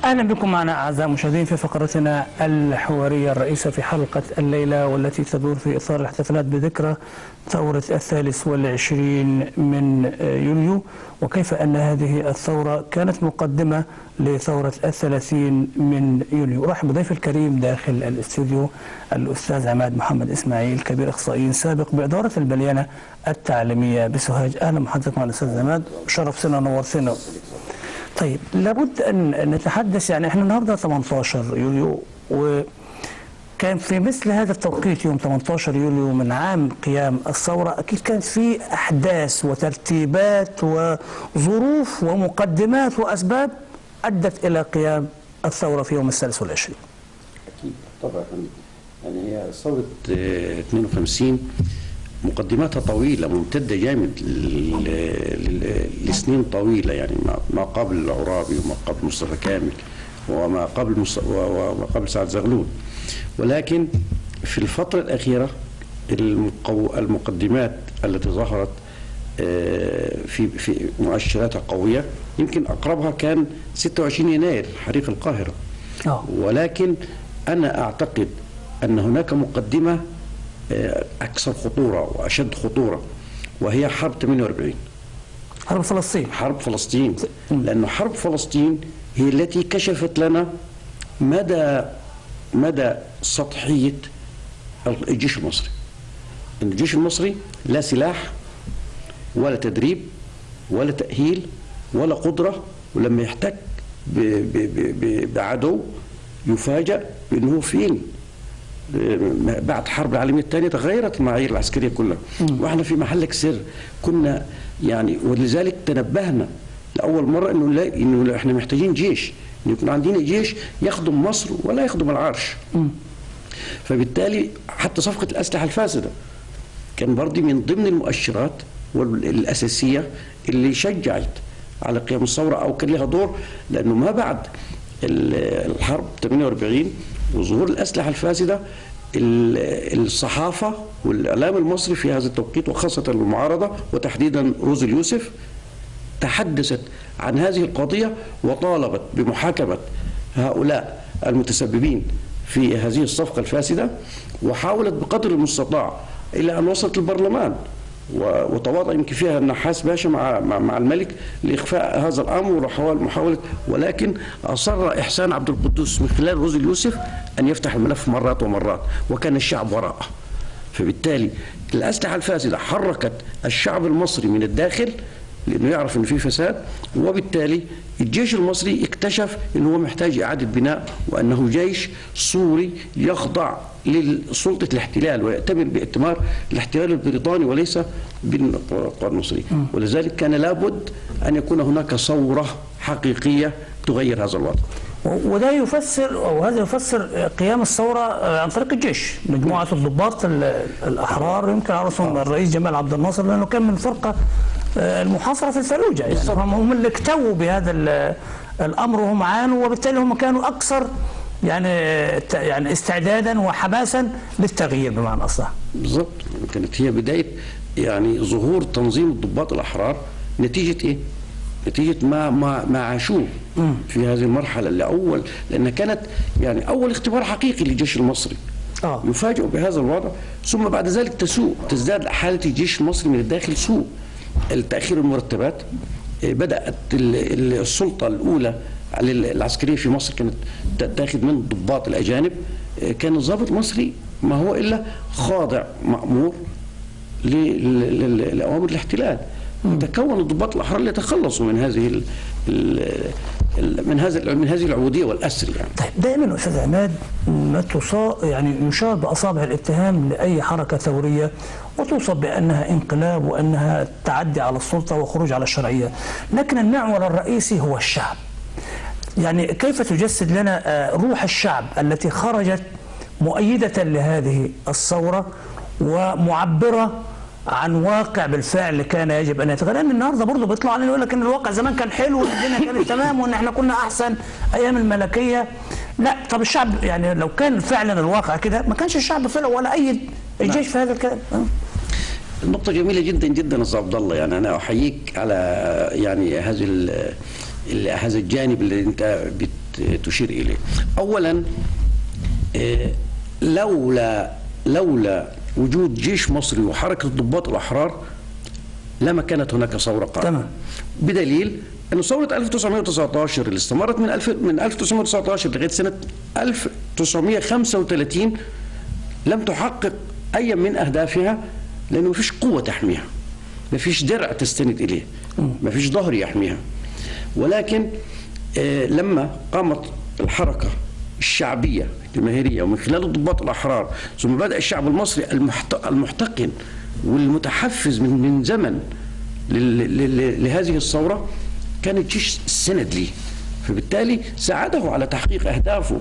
أهلا بكم معنا أعزائي المشاهدين في فقرتنا الحوارية الرئيسة في حلقة الليلة، والتي تدور في إطار الاحتفالات بذكرى ثورة 23 من يوليو، وكيف أن هذه الثورة كانت مقدمة لثورة 30 من يوليو. أرحب بضيف الكريم داخل الاستوديو الأستاذ عماد محمد إسماعيل، كبير أخصائيين سابق بإدارة البليانة التعليمية بسوهاج. أهلا بحضرتك مع الأستاذ عماد، شرفتنا ونورتنا. طيب، لابد أن نتحدث، يعني احنا النهارده 18 يوليو، وكان في مثل هذا التوقيت يوم 18 يوليو من عام قيام الثورة أكيد كان في أحداث وترتيبات وظروف ومقدمات وأسباب أدت إلى قيام الثورة في يوم 23. أكيد طبعا، يعني هي ثورة 52 مقدماتها طويلة ممتدة جامد لسنين طويلة، يعني ما قبل العرابي وما قبل مصطفى كامل وما قبل وما قبل سعد زغلول، ولكن في الفترة الأخيرة المقدمات التي ظهرت في مؤشراتها قوية، يمكن أقربها كان 26 يناير حريق القاهرة. ولكن أنا أعتقد أن هناك مقدمة أكثر خطورة وأشد خطورة، وهي حرب 48، حرب فلسطين. حرب فلسطين، لأن حرب فلسطين هي التي كشفت لنا مدى سطحية الجيش المصري. إن الجيش المصري لا سلاح ولا تدريب ولا تأهيل ولا قدرة، ولما يحتك بعدو يفاجأ بأنه فين. بعد الحرب العالمية الثانية تغيرت المعايير العسكرية كلها، واحنا في محلك سر كنا يعني، ولذلك تنبهنا لأول مرة انه لا، انه احنا محتاجين جيش، انه يكون عندنا جيش يخدم مصر ولا يخدم العرش. فبالتالي حتى صفقة الأسلحة الفاسدة كان برضه من ضمن المؤشرات الأساسية اللي شجعت على قيام الثورة أو كان لها دور، لأنه ما بعد الحرب 48 وظهور الأسلحة الفاسدة الصحافة والإعلام المصري في هذا التوقيت وخاصة المعارضة وتحديدا روز اليوسف تحدثت عن هذه القضية وطالبت بمحاكمة هؤلاء المتسببين في هذه الصفقة الفاسدة، وحاولت بقدر المستطاع إلى أن وصلت البرلمان، وتواطأ يمكن فيها النحاس باشا مع الملك لإخفاء هذا الأمر ومحاولة، ولكن أصر إحسان عبد القدوس من خلال روز اليوسف أن يفتح الملف مرات ومرات، وكان الشعب وراءه. فبالتالي الأسلحة الفاسدة حركت الشعب المصري من الداخل لأنه يعرف أن في فساد، وبالتالي الجيش المصري اكتشف أنه هو محتاج إعادة بناء، وأنه جيش سوري يخضع لسلطة الاحتلال ويأتمر بائتمار الاحتلال البريطاني وليس بالقوى المصرية. ولذلك كان لابد أن يكون هناك ثورة حقيقية تغير هذا الوضع. وده يفسر، وهذا يفسر قيام الثورة عن طريق الجيش، مجموعة الضباط الأحرار يمكن عرفهم الرئيس جمال عبد الناصر لأنه كان من فرقة المحاصرة في الفلوجة، يعني هم اللي اكتووا بهذا الأمر وهم عانوا، وبالتالي هم كانوا أكثر يعني استعدادا وحماسا للتغيير بمعنى أصح. بالضبط، كانت هي بداية يعني ظهور تنظيم الضباط الأحرار نتيجة إيه؟ نتيجة ما عاشوه في هذه المرحلة اللي أول، لأن كانت يعني أول اختبار حقيقي للجيش المصري. يفاجئ بهذا الوضع، ثم بعد ذلك تسوء، تزداد حالة الجيش المصري من الداخل سوء. التأخير المرتبات، بدأت السلطة الأولى العسكرية في مصر كانت تأخذ من الضباط الأجانب، كان الضابط المصري ما هو إلا خاضع مأمور لأوامر الاحتلال. تكون الضباط الأحرار ليتخلصوا من هذه من هذه العبودية والأسر يعني. طيب، دائما أستاذ عماد ما يعني يشار بأصابع الاتهام لأي حركة ثورية وتوصف بأنها انقلاب وأنها تعدي على السلطة وخروج على الشرعية، لكن المعول الرئيسي هو الشعب. يعني كيف تجسد لنا روح الشعب التي خرجت مؤيدة لهذه الثورة ومعبرة عن واقع بالفعل كان يجب ان يتغير؟ لان النهارده برضه بيطلع علينا يقول لك ان الواقع زمان كان حلو والدنيا كانت تمام وان احنا كنا احسن ايام الملكية. لا، طب الشعب يعني لو كان فعلا الواقع كده ما كانش الشعب طلع ولا ايد الجيش في هذا الكلام. نقطة جميلة جدا جدا أستاذ عبد الله، يعني أنا أحييك على يعني هذه هذا الجانب اللي انت بتشير اليه. اولا لولا وجود جيش مصري وحركه الضباط الاحرار لما كانت هناك ثورة قائمة. تمام. بدليل أن ثورة 1919 اللي استمرت من 1919 لغاية سنة 1935 لم تحقق أي من أهدافها، لأنه مفيش قوة تحميها، مفيش درع تستند إليه، مفيش ظهر يحميها. ولكن لما قامت الحركة الشعبية الجماهيرية ومن خلال الضباط الأحرار، ثم بدأ الشعب المصري المحتقن والمتحفز من زمن لهذه الثورة، كان الجيش السند ليه، فبالتالي ساعده على تحقيق أهدافه.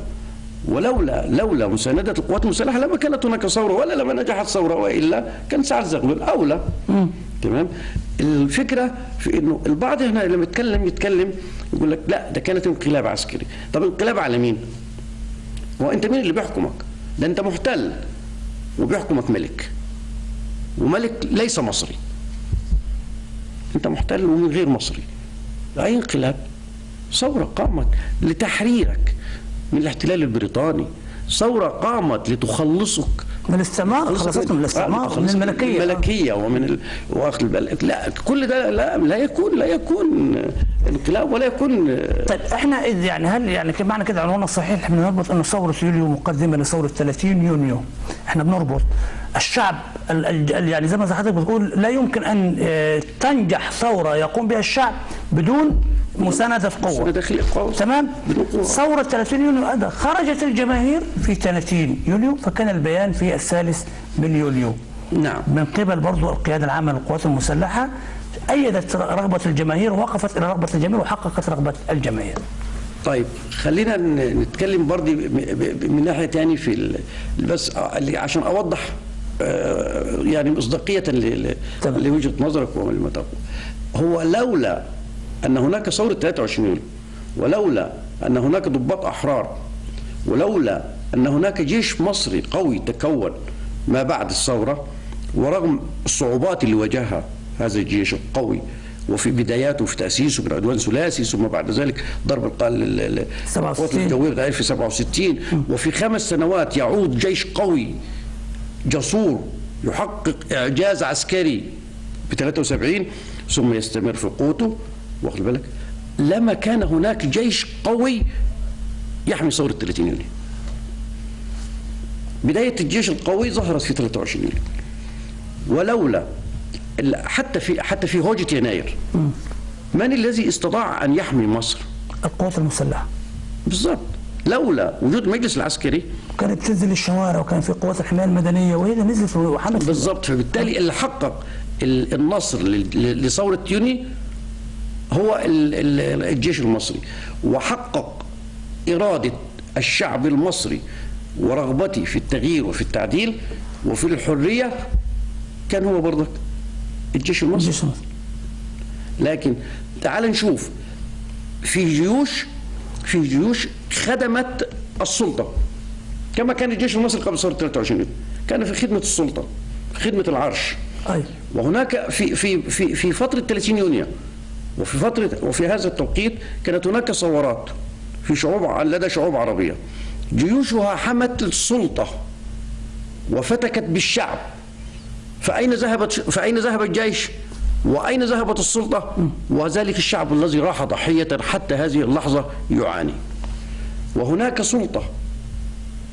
ولولا مساندة القوات المسلحة لما كانت هناك ثورة، ولا لما نجحت ثورة، وإلا كان سعد زغلول أولى. تمام. الفكرة في إنه البعض هنا لما يتكلم يقول لك لا ده كانت انقلاب عسكري. طب انقلاب على مين؟ هو أنت مين اللي بيحكمك؟ ده أنت محتل وبيحكمك ملك، وملك ليس مصري. أنت محتل ومن غير مصري. أي انقلاب؟ ثورة قامت لتحريرك من الاحتلال البريطاني، ثورة قامت لتخلصك من الاستعمار، خلصتك من الاستعمار، من الملكية، الملكية ومن واخد البلد. لا كل ده لا يكون انقلاب ولا يكون. طيب احنا يعني هل يعني معنى كده عنواننا الصحيح احنا بنربط انه ثورة يوليو مقدمة لثورة 30 يونيو؟ احنا بنربط الشعب يعني زي ما حضرتك بتقول لا يمكن ان تنجح ثورة يقوم بها الشعب بدون مساندة قوة. تمام؟ ثورة 30 يونيو أيضا خرجت الجماهير في 30 يوليو، فكان البيان في 3 يوليو. نعم. من قبل برضو القيادة العامة للقوات المسلحة أيدت رغبة الجماهير، ووقفت إلى رغبة الجماهير وحققت رغبة الجماهير. طيب خلينا نتكلم برضو من ناحية تاني في بس عشان أوضح يعني مصداقية لوجهة نظرك وما تقول. هو لولا أن هناك ثورة 23 يوليو، ولولا أن هناك ضباط أحرار، ولولا أن هناك جيش مصري قوي تكون ما بعد الثورة، ورغم الصعوبات اللي واجهها هذا الجيش القوي وفي بداياته في تأسيسه بالعدوان الثلاثي، ثم بعد ذلك ضرب القوات الجوية في 67، وفي 5 سنوات يعود جيش قوي جسور يحقق إعجاز عسكري ب 73، ثم يستمر في قوته. واخد بالك؟ لما كان هناك جيش قوي يحمي ثورة 30 يونيو. بداية الجيش القوي ظهرت في 23 يوليو. ولولا حتى في هوجة يناير، من الذي استطاع أن يحمي مصر؟ القوات المسلحة. بالضبط. لولا وجود المجلس العسكري كانت تنزل الشوارع، وكان في قوات الحماية المدنية، وهي اللي نزلت وحمت. بالضبط. فبالتالي اللي حقق النصر لثورة يونيو هو الجيش المصري، وحقق إرادة الشعب المصري ورغبته في التغيير وفي التعديل وفي الحرية، كان هو برضك الجيش المصري. لكن تعال نشوف في جيوش خدمت السلطة، كما كان الجيش المصري قبل ثورة 23 يوليو كان في خدمة السلطة، في خدمة العرش. وهناك في في في في فترة 30 يونيو وفي فترة وفي هذا التوقيت كانت هناك ثورات في شعوب لدى شعوب عربية جيوشها حمت السلطة وفتكت بالشعب. فأين ذهب الجيش؟ وأين ذهبت السلطة؟ وذلك الشعب الذي راح ضحية حتى هذه اللحظة يعاني. وهناك سلطة،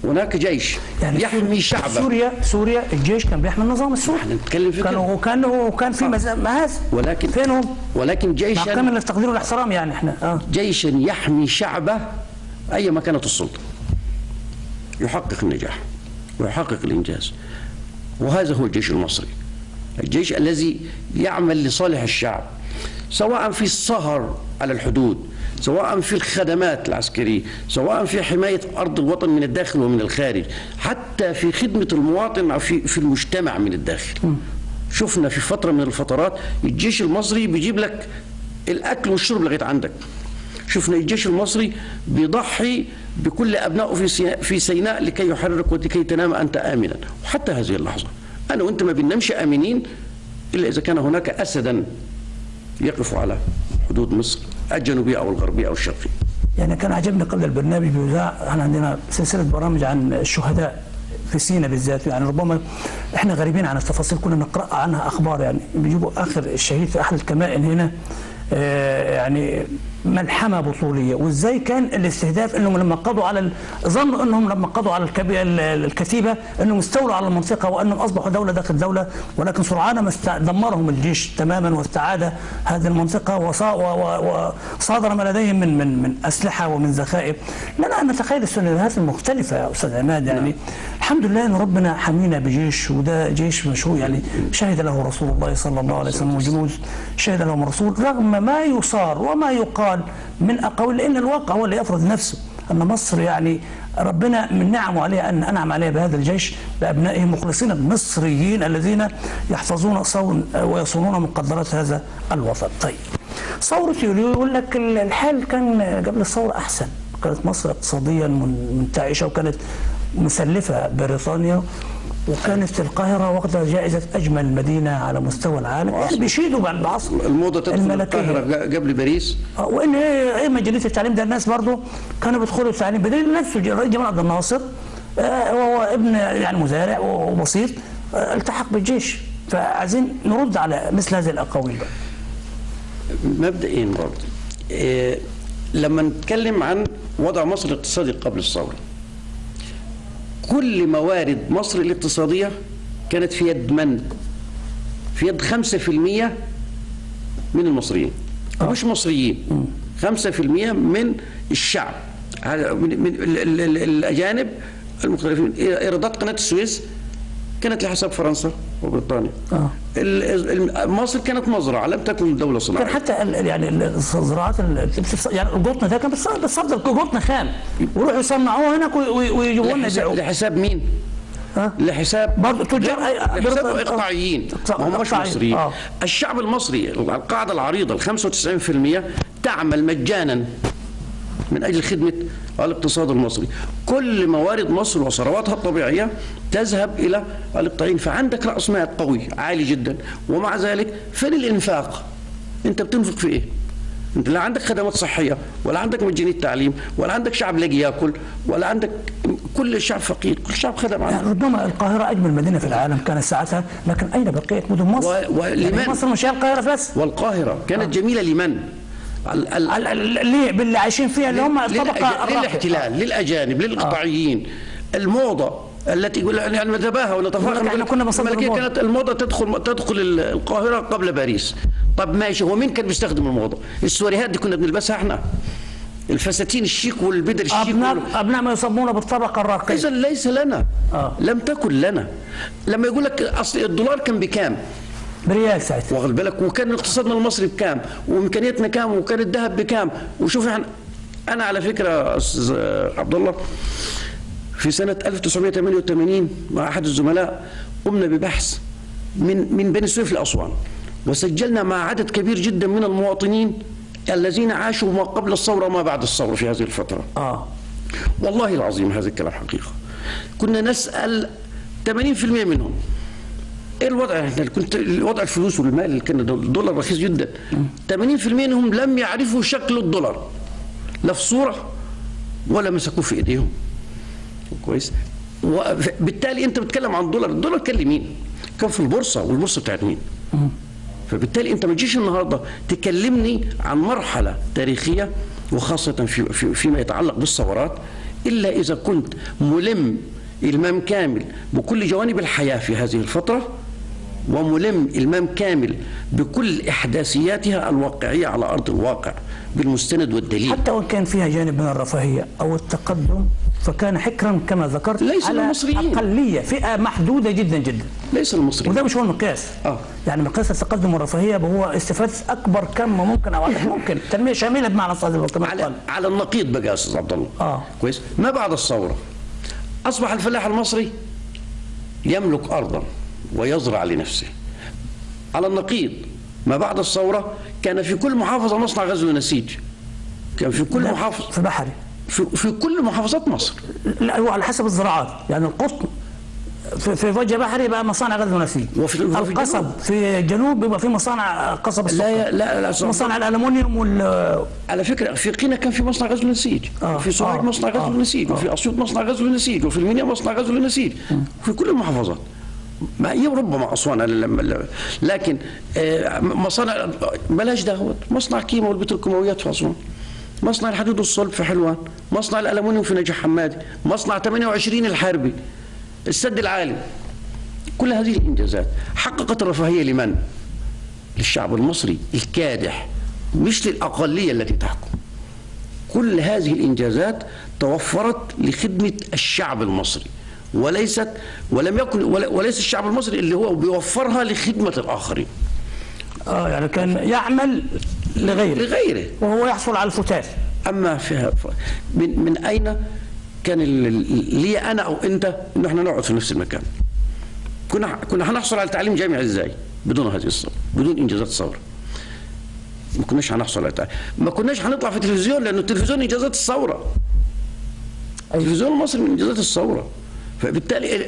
هناك جيش يعني يحمي شعبه. سوريا الجيش كان بيحمي النظام السوري. احنا نتكلم في كده. وكان في مهازل، ولكن فينهم؟ ولكن جيشا مع كامل التقدير والاحترام يعني احنا جيشا يحمي شعبه أيما كانت السلطة، يحقق النجاح ويحقق الإنجاز. وهذا هو الجيش المصري، الجيش الذي يعمل لصالح الشعب، سواء في السهر على الحدود، سواء في الخدمات العسكرية، سواء في حماية أرض الوطن من الداخل ومن الخارج، حتى في خدمة المواطن في المجتمع من الداخل. شفنا في فترة من الفترات الجيش المصري بيجيب لك الأكل والشرب لغاية عندك. شفنا الجيش المصري بيضحي بكل أبنائه في سيناء لكي يحررك ولكي تنام أنت آمنا. وحتى هذه اللحظة أنا وأنت ما بننامش آمنين إلا إذا كان هناك أسدا يقف على حدود مصر الجنوبية أو الغربية أو الشرقية. يعني كان عجبني قبل البرنامج بيذاع، احنا عندنا سلسلة برامج عن الشهداء في سينا بالذات، يعني ربما احنا غريبين عن التفاصيل، كنا نقرأ عنها أخبار، يعني بيجيبوا آخر الشهيد في أحد الكمائن هنا، يعني ملحمة بطولية، وازاي كان الاستهداف، انهم لما قضوا على ظنوا انهم لما قضوا على الكتيبة انهم استولوا على المنطقة وانهم اصبحوا دولة داخل دولة، ولكن سرعان ما دمرهم الجيش تماما واستعاد هذه المنطقة وصادر ما لديهم من من من اسلحة ومن ذخائر. لنا ان نتخيل السيناريوهات المختلفة يا استاذ عماد، يعني نعم. الحمد لله ان ربنا حمينا بجيش، وده جيش مشهور يعني شهد له رسول الله صلى الله عليه وسلم وجنود شهد لهم الرسول، رغم ما يصار وما يقال من أقاويل، لأن الواقع هو اللي يفرض نفسه، أن مصر يعني ربنا من نعمه عليها أن أنعم عليها بهذا الجيش بأبنائه المخلصين المصريين الذين يحفظون صون ويصونون مقدرات هذا الوطن. طيب ثورة يوليو يقول لك الحال كان قبل الثورة أحسن، كانت مصر اقتصاديا منتعشة وكانت مسلفة بريطانيا، وكانت القاهرة واخدة جائزة أجمل مدينة على مستوى العالم، يعني بيشيدوا بعصر الموضة تدخل القاهرة قبل باريس. وإن إيه مجالس التعليم ده الناس برضه كانوا بيدخلوا التعليم، بدليل نفسه الرئيس جمال عبد الناصر وهو ابن يعني مزارع وبسيط التحق بالجيش. فعايزين نرد على مثل هذه الأقاويل بقى. مبدئيا برضه لما نتكلم عن وضع مصر الاقتصادي قبل الثورة، كل موارد مصر الاقتصادية كانت في يد من؟ في يد 5% من المصريين، مش مصريين، 5% من الشعب، من الأجانب المختلفين. إيرادات قناة السويس كانت لحساب فرنسا وبريطانيا. مصر كانت مزرعة، لم تكن دولة صناعية. كان حتى يعني الزراعات يعني القطن ده كان بتصدر قطن خام ويروحوا يصنعوه هناك ويجيبوه لنا يبيعوه. لحساب مين؟ لحساب برضه تجار، لحساب اقطاعيين، ما هماش مصريين. الشعب المصري القاعدة العريضة ال 95% تعمل مجانا من أجل خدمة الاقتصاد المصري. كل موارد مصر وثرواتها الطبيعية تذهب إلى الإقطاعيين، فعندك رأس مال قوي عالي جدا، ومع ذلك فين الإنفاق؟ أنت بتنفق في إيه؟ أنت لا عندك خدمات صحية، ولا عندك مجانية تعليم، ولا عندك شعب لاقي ياكل، ولا عندك، كل الشعب فقير، كل الشعب خدم عنه. يعني ربما القاهرة أجمل مدينة في العالم كانت ساعتها، لكن أين بقية مدن مصر؟ يعني مصر مش هي القاهرة بس. والقاهرة كانت جميلة لمن؟ ليه باللي عايشين فيها اللي هم الطبقة الراقية، للاحتلال، للاجانب، للاقطاعيين. الموضة التي يقول يعني نتباهى ونتفاخر، احنا كنا بنصدر الموضة. كانت الموضة تدخل القاهرة قبل باريس. طب ماشي، هو مين كان بيستخدم الموضة؟ السواريهات دي كنا بنلبسها احنا، الفساتين الشيك والبدل الشيك، ابناء ما يسمون بالطبقه الراقية. اذا ليس لنا، لم تكن لنا. لما يقول لك اصل الدولار كان بكام؟ بريال ساعتها، واخد بالك، وكان اقتصادنا المصري بكام، وامكانياتنا كام، وكان الذهب بكام. وشوف احنا، انا على فكرة استاذ عبد الله في سنة 1988 مع احد الزملاء قمنا ببحث من بني سويف لاسوان، وسجلنا مع عدد كبير جدا من المواطنين الذين عاشوا ما قبل الثورة وما بعد الثورة في هذه الفترة. والله العظيم هذا الكلام حقيقة. كنا نسال 80% منهم ايه الوضع؟ احنا كنت الوضع الفلوس والمال اللي كان الدولار رخيص جدا. 80% منهم لم يعرفوا شكل الدولار، لا في صوره ولا مسكوه في ايديهم. كويس؟ وبالتالي انت بتتكلم عن دولار، الدولار كان لمين؟ كان في البورصة، والبورصة بتاعت مين؟ فبالتالي انت ما تجيش النهارده تكلمني عن مرحلة تاريخية وخاصة في فيما يتعلق بالثورات الا اذا كنت ملم المام كامل بكل جوانب الحياة في هذه الفترة، وملم المام كامل بكل احداثياتها الواقعية على ارض الواقع بالمستند والدليل. حتى وان كان فيها جانب من الرفاهية او التقدم فكان حكرا كما ذكرت ليس على للمصريين، اقلية، فئة محدودة جدا جدا، ليس للمصريين. وده مش هو المقياس. يعني مقياس التقدم والرفاهية هو استفاده اكبر كم ممكن او عدد ممكن، تنمية شاملة بمعنى صادق. على النقيض بقى يا استاذ عبد الله. كويس؟ ما بعد الثورة اصبح الفلاح المصري يملك ارضا ويزرع لنفسه. على النقيض ما بعد الثورة كان في كل محافظة مصنع غزل ونسيج، كان في كل محافظة، في بحري، في كل محافظات مصر. لا هو على حسب الزراعات، يعني القطن في وجه بحري بقى مصانع غزل ونسيج، وفي القصب في الجنوب بيبقى في مصانع قصب السكر. لا لا لا، مصانع الالومنيوم وال على فكرة في قنا كان في مصنع غزل ونسيج، وفي سوهاج مصنع غزل ونسيج، وفي اسيوط مصنع غزل ونسيج، وفي المنيا مصنع غزل ونسيج، وفي كل المحافظات. ما هي ربما اسوان لكن مصانع بلاش دهوت، مصنع كيما والبتروكيماويات في اسوان، مصنع الحديد والصلب في حلوان، مصنع الالومنيوم في نجع حمادي، مصنع 28 الحربي، السد العالي. كل هذه الانجازات حققت الرفاهية لمن؟ للشعب المصري الكادح، مش للاقليه التي تحكم. كل هذه الانجازات توفرت لخدمة الشعب المصري، وليست ولم يكن وليس الشعب المصري اللي هو بيوفرها لخدمة الاخرين. يعني كان يعمل لغيره وهو يحصل على الفتات. اما فيها من اين كان لي انا او انت ان احنا نقعد في نفس المكان؟ كنا هنحصل على تعليم جامعي ازاي بدون هذه الثورة، بدون انجازات الثورة؟ ما كناش هنحصل على تعليم، ما كناش هنطلع في التلفزيون، لانه التلفزيون انجازات الثورة. التلفزيون المصري من انجازات الثورة. فبالتالي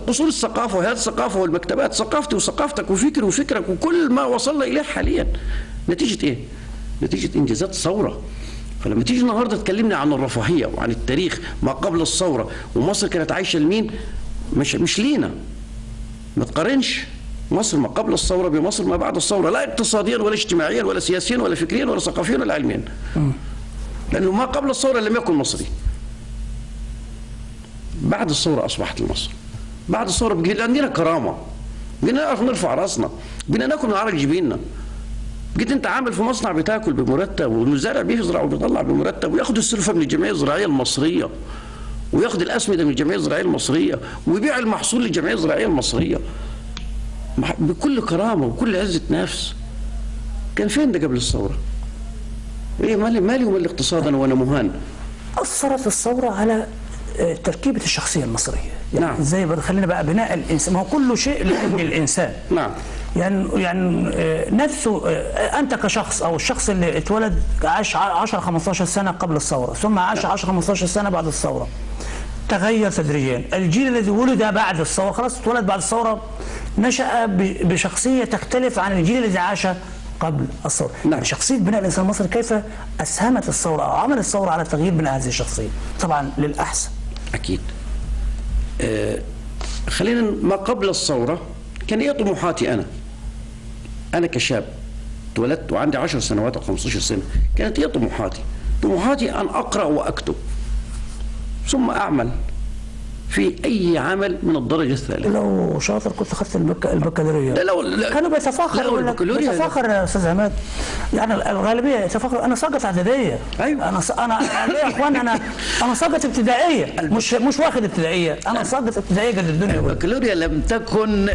قصور الثقافة وهذه الثقافة والمكتبات، ثقافتي وثقافتك وفكري وفكرك وكل ما وصلنا اليه حاليا نتيجة ايه؟ نتيجة انجازات الثورة. فلما تيجي النهارده تكلمني عن الرفاهية وعن التاريخ ما قبل الثورة ومصر كانت عايشه لمين؟ مش لينا. ما تقارنش مصر ما قبل الثورة بمصر ما بعد الثورة، لا اقتصاديا ولا اجتماعيا ولا سياسيا ولا فكريا ولا ثقافيا ولا علميا. لانه ما قبل الثورة لم يكن مصري. بعد الثورة اصبحت لمصر. بعد الثورة بقينا عندنا كرامة، بقينا نعرف نرفع راسنا، بقينا ناكل من عرق جبيننا. جيت انت عامل في مصنع بتاكل بمرتب، والمزارع بيزرع وبيطلع بمرتب، وياخد السلفه من الجمعية الزراعية المصرية، وياخد الاسمده من الجمعية الزراعية المصرية، ويبيع المحصول للجمعية الزراعية المصرية بكل كرامة وبكل عزه نفس. كان فين ده قبل الثورة؟ ايه مالي ومال الاقتصاد انا وانا مهان؟ اثرت الثورة على تركيبه الشخصية المصرية. يعني نعم. ازاي خلينا بقى بناء الانسان، ما هو كل شيء لاجل الانسان. نعم. يعني نفسه انت كشخص او الشخص اللي اتولد عاش 10 15 سنة قبل الثورة، ثم عاش 10 15 سنة بعد الثورة، تغير تدريجيا. الجيل الذي ولد بعد الثورة، خلاص اتولد بعد الثورة، نشأ بشخصية تختلف عن الجيل الذي عاش قبل الثورة. نعم. يعني شخصية بناء الانسان المصري كيف اسهمت الثورة او عمل الثورة على تغيير بناء هذه الشخصية؟ طبعا للاحسن. اكيد. خلينا ما قبل الثورة كان ايه طموحاتي انا؟ انا كشاب اتولدت وعندي 10 سنوات او 15 سنة، كانت ايه طموحاتي؟ طموحاتي ان اقرا واكتب ثم اعمل في اي عمل من الدرجة الثالثة. لو شاطر كنت اخذت البكالوريا. لا لا، كانوا بيتفاخروا، بيتفاخر يا استاذ عماد، يعني الغالبية يتفاخروا انا ساقط اعدادية. ايوه، انا ليه يا اخوان، انا ساقط ابتدائية، مش واخد ابتدائية، انا ساقط ابتدائية قد الدنيا. البكالوريا لم تكن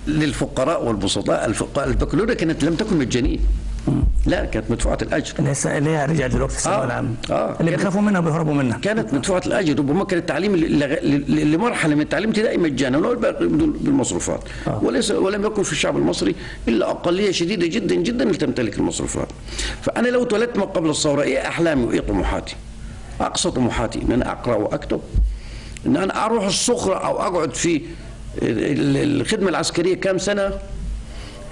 للفقراء والبسطاء، البكالوريا كانت لم تكن مجانية. لا، كانت مدفوعة الأجر. اللي هي رجعت دلوقتي الثانوية العامة. اللي بيخافوا منها وبيهربوا منها. كانت مدفوعة الأجر، ربما كان التعليم لمرحلة من التعليم ابتدائي مجانا والباقي بالمصروفات. وليس ولم يكن في الشعب المصري إلا أقلية شديدة جدا جدا اللي تمتلك المصروفات. فأنا لو اتولدت ما قبل الثورة إيه أحلامي وإيه طموحاتي؟ أقصى طموحاتي إن أنا أقرأ وأكتب، إن أنا أروح الصخرة أو أقعد في الخدمة العسكرية كام سنة،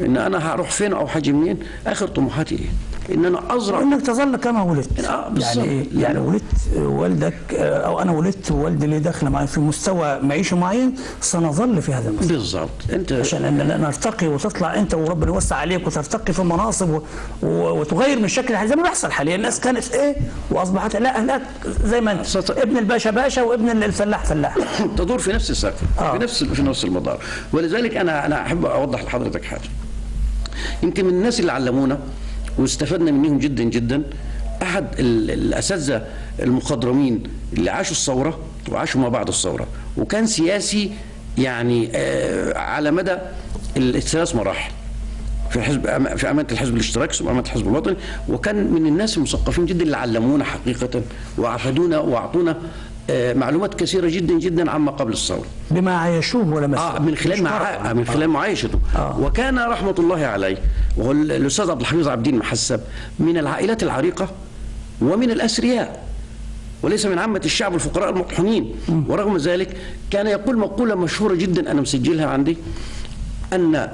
ان انا هروح فين او هاجي منين. اخر طموحاتي ايه؟ ان انا ازرع، انك تظل كما ولدت. يعني إيه؟ يعني ولدت والدك او انا ولدت والدي اللي دخل معي في مستوى معيشي معين، سنظل في هذا المستوى بالظبط. انت عشان ان نرتقي وتطلع انت وربنا يوسع عليك وترتقي في المناصب وتغير من شكل زي ما بيحصل حاليا. الناس كانت ايه واصبحت لا زي ما انت، ابن الباشا باشا وابن الفلاح فلاح، تدور في نفس السقف، في نفس المدار. ولذلك انا احب اوضح لحضرتك حاجة. يمكن من الناس اللي علمونا واستفدنا منهم جدا جدا احد الاساتذة المخضرمين اللي عاشوا الثورة وعاشوا ما بعد الثورة، وكان سياسي يعني على مدى الثلاث مراحل في الحزب، في امانه الحزب الاشتراكي ثم امانه الحزب الوطني، وكان من الناس المثقفين جدا اللي علمونا حقيقة وافادونا واعطونا معلومات كثيرة جدا جدا عما قبل الثورة بما عايشوه ولا من خلال من خلال معايشته. وكان رحمه الله عليه وهو الاستاذ عبد الحفيظ عبدين محسب، من العائلات العريقه ومن الاثرياء، وليس من عامة الشعب الفقراء المطحونين. ورغم ذلك كان يقول مقولة مشهورة جدا أنا مسجلها عندي، أن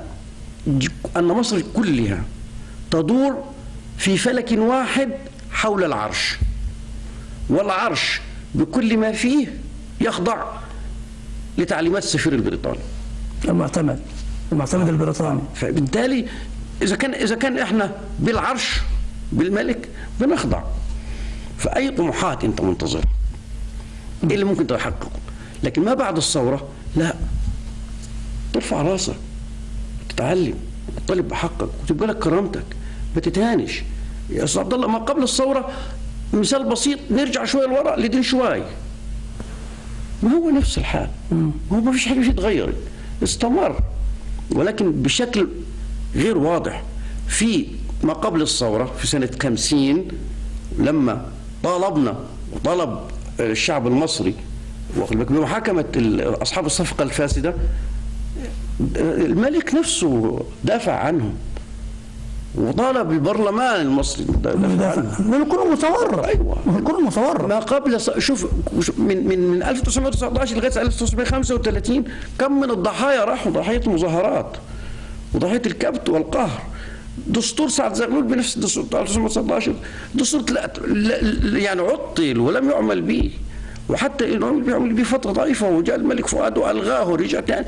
مصر كلها تدور في فلك واحد حول العرش، والعرش بكل ما فيه يخضع لتعليمات السفير البريطاني المعتمد البريطاني. فبالتالي إذا كان إحنا بالعرش بالملك بنخضع، فأي طموحات أنت منتظرها؟ إيه اللي ممكن تحققه؟ لكن ما بعد الثورة لا، ترفع راسك وتتعلم وتطالب بحقك وتبقى لك كرامتك، ما تتهانش. يا أستاذ عبد الله، ما قبل الثورة مثال بسيط، نرجع شوية لورا لدين شواي، ما هو نفس الحال، هو ما فيش حاجة اتغيرت، استمر ولكن بشكل غير واضح. في ما قبل الثورة في سنة 50 لما طالبنا وطلب الشعب المصري بمحاكمة أصحاب الصفقة الفاسدة، الملك نفسه دافع عنهم وطالب البرلمان المصري دافع عنه. من كله متورط. ايوه، من كله متورط. ما قبل، شوف من 1919 لغاية 1935 كم من الضحايا راحوا، ضحية المظاهرات وضحية الكبت والقهر. دستور سعد زغلول بنفس الدستور بتاع 1919 دستور يعني عطل ولم يعمل به، وحتى انه يعمل به فترة ضعيفة وجاء الملك فؤاد والغاه ورجع تاني.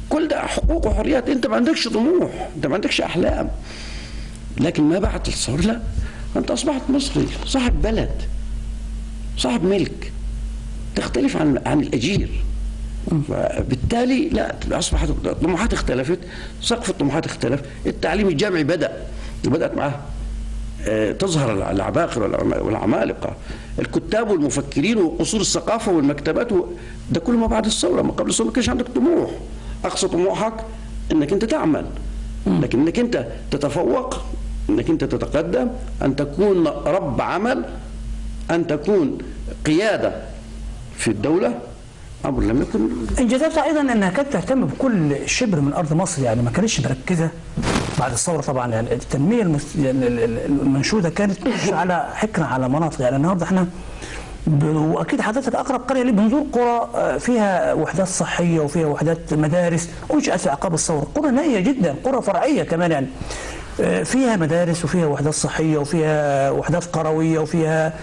كل ده حقوق وحريات، انت ما عندكش طموح، انت ما عندكش احلام. لكن ما بعد الثورة لا، انت اصبحت مصري صاحب بلد، صاحب ملك، تختلف عن الاجير. فبالتالي لا، اصبحت الطموحات اختلفت، سقف الطموحات اختلف، التعليم الجامعي بدأت معه تظهر العباقرة والعمالقة، الكتاب والمفكرين وقصور الثقافة والمكتبات، ده كله ما بعد الثورة. ما قبل الثورة ما كانش عندك طموح، أقصى طموحك أنك أنت تعمل، لكن أنك أنت تتفوق، أنك أنت تتقدم، أن تكون رب عمل، أن تكون قيادة في الدولة، أمر لم يكن. إنجازاتها أيضا أنها كانت تهتم بكل شبر من أرض مصر، يعني ما كانتش مركزة بعد الثورة طبعا، يعني التنمية المنشودة كانت مش على حكرة على مناطق. يعني النهارده احنا واكيد حضرتك اقرب قرية ليه بنزور قرى فيها وحدات صحية وفيها وحدات مدارس انشئت في اعقاب الثورة، قرى نائية جدا، قرى فرعية كمان، يعني فيها مدارس وفيها وحدات صحية وفيها وحدات قرويه وفيها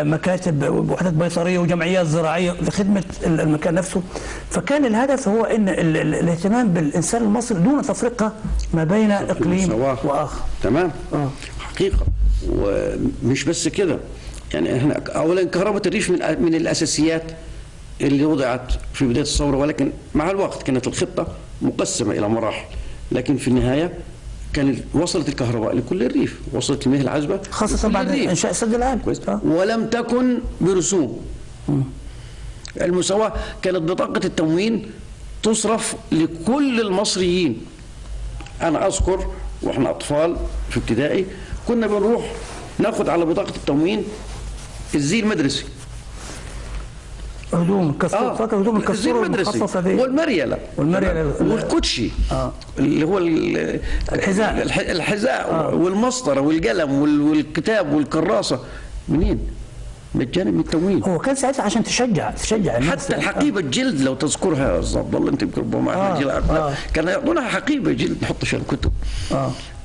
مكاتب، وحدات بيطريه وجمعيات زراعية لخدمة المكان نفسه. فكان الهدف هو ان الاهتمام بالانسان المصري دون تفرقه ما بين اقليم واخر. تمام. حقيقة. ومش بس كده، يعني احنا اولا كهرباء الريف من الاساسيات اللي وضعت في بداية الثورة، ولكن مع الوقت كانت الخطة مقسمة الى مراحل، لكن في النهاية كان وصلت الكهرباء لكل الريف، وصلت المياه العذبة خاصة بعد انشاء السد العالي. ولم تكن برسوم. المساواة كانت بطاقة التموين تصرف لكل المصريين. انا اذكر واحنا اطفال في ابتدائي كنا بنروح ناخد على بطاقة التموين الزي المدرسي، هدوم الكسور، فاكر هدوم الكسور المخصصة دي، والمريله والكوتشي اللي هو الحذاء، الحذاء والمسطره والقلم والكتاب والكراسه. منين؟ مجانا من التموين. هو كان ساعتها عشان تشجع الناس. حتى الحقيبة الجلد لو تذكرها يا استاذ عبد الله، انت ربما جيل كان يعطونا حقيبة جلد نحط فيها الكتب.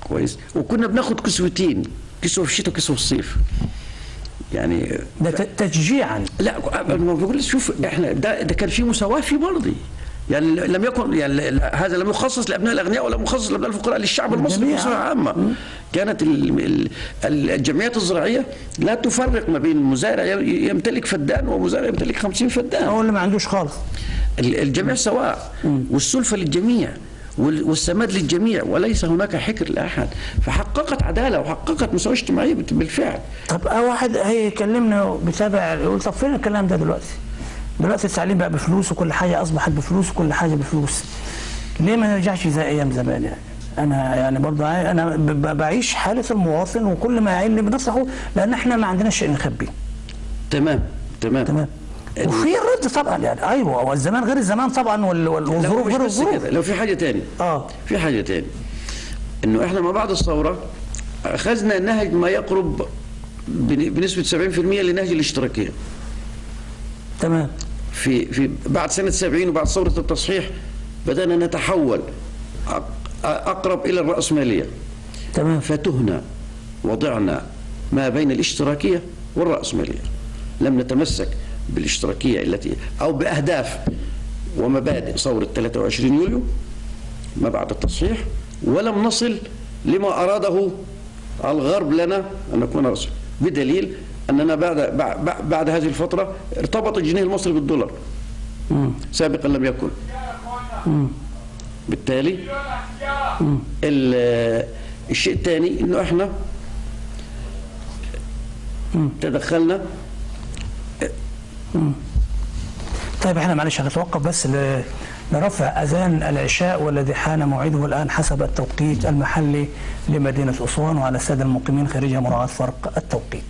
كويس. وكنا بناخد كسوتين، كسوه في الشتاء وكسوه في الصيف. يعني ده تشجيعا. لا ما بقول، شوف احنا ده كان في مساواة في مرضي، يعني لم يكن، يعني هذا لم يخصص لابناء الاغنياء ولا مخصص لابناء الفقراء، للشعب المصري بصفة عامة. كانت الجمعيات الزراعية لا تفرق ما بين مزارع يمتلك فدان ومزارع يمتلك 50 فدان، او اللي ما عندوش خالص. الجميع سواء، والسلفه للجميع والسماد للجميع، وليس هناك حكر لأحد. فحققت عدالة وحققت مساواة اجتماعية بالفعل. طب واحد هيكلمنا بيتابع يقول طب فين الكلام ده دلوقتي؟ دلوقتي التعليم بقى بفلوس وكل حاجة أصبحت بفلوس وكل حاجة بفلوس. ليه ما نرجعش زي أيام زمان يعني؟ أنا يعني برضه أنا بعيش حالة المواطن وكل ما يعين بنصحه، لأن إحنا ما عندناش شيء نخبيه. تمام تمام تمام. وفي الرد طبعا، يعني ايوه، هو الزمان غير الزمان طبعا، والظروف غير الظروف. لو في حاجة تاني، في حاجة تاني، انه احنا ما بعد الثورة اخذنا نهج ما يقرب بنسبة 70% لنهج الاشتراكية. تمام. في بعد سنة 70 وبعد ثورة التصحيح بدأنا نتحول أقرب إلى الرأسمالية. تمام. فتهنا وضعنا ما بين الاشتراكية والرأسمالية، لم نتمسك بالاشتراكية التي أو بأهداف ومبادئ ثورة 23 يوليو ما بعد التصحيح، ولم نصل لما أراده الغرب لنا أن نكون رأس، بدليل أننا بعد هذه الفترة ارتبط الجنيه المصري بالدولار، سابقا لم يكن. بالتالي الشيء الثاني أنه احنا تدخلنا. طيب احنا معلش هنتوقف بس لرفع أذان العشاء والذي حان موعده الآن حسب التوقيت المحلي لمدينة أسوان، وعلى السادة المقيمين خارجها مراعاة فرق التوقيت.